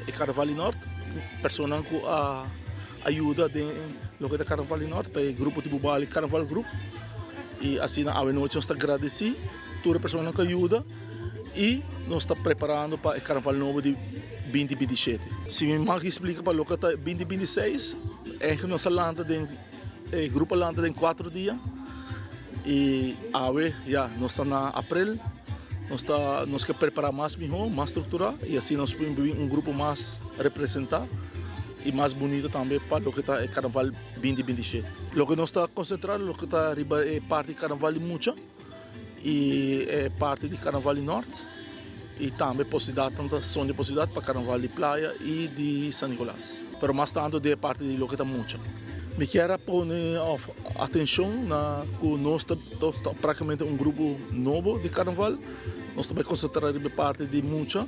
e Carnaval di Noord, personanan cu a ayuda den loke ta Carnaval di Noord, pa e grupo di Bubali Carnaval Group y asina awe nochi nos ta gradeci tur e personanan cu a yuda y nos ta preparando pa e Carnaval nobo di 2027. Si mi mag splica pa loke ta 2026, eigenlijk nos a lanta den E grupo a lanta den cuatro dia y awe ya nos ta na april, nos ta nos ke prepara mas miho, mas structura y asina nos por bin un grupo mas representa y mas bunito tambe pa loke ta e carnaval 2027. Loke nos ta concentra loke ta riba e parti carnaval di mucha. Y e parti di Carnaval di Nort y tambe posibilidadnan ta son di posibilidad pa Carnaval di Playa y di San Nicolas. Pero mas tanto den e parti di loke ta mucha. Mi kier a pone of atencion na cu nos ta ta practicamente un grupo nobo di Carnaval. Nos ta bay concentra riba e parti di mucha.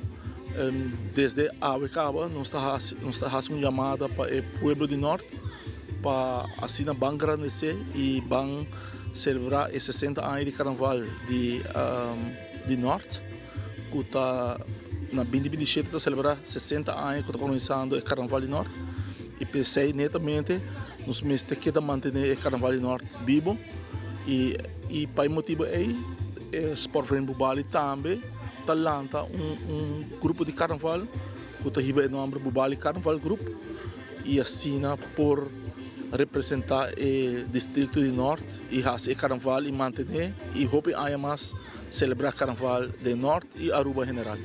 Desde awe caba nos ta haci nos ta haci un yamada pa e pueblo di Nort pa asina ban grandece y ban Selebrá e 60 aña di karnaval di di Nort ku ta na 2027 ta selebrá 60 aña ku ta organisando e karnaval di Nort i p'esei netamente nos mester keda mantené e karnaval di Nort bibo i i pa e motibu ei e Sportvereniging Bubali tambe ta lanta un un grupo di karnaval ku ta hiba e nòmber Bubali Karnaval Groep i asina por representa e districto di Noord y haci e carnaval y mantene y hopi aña mas celebra carnaval den Noord y Aruba general.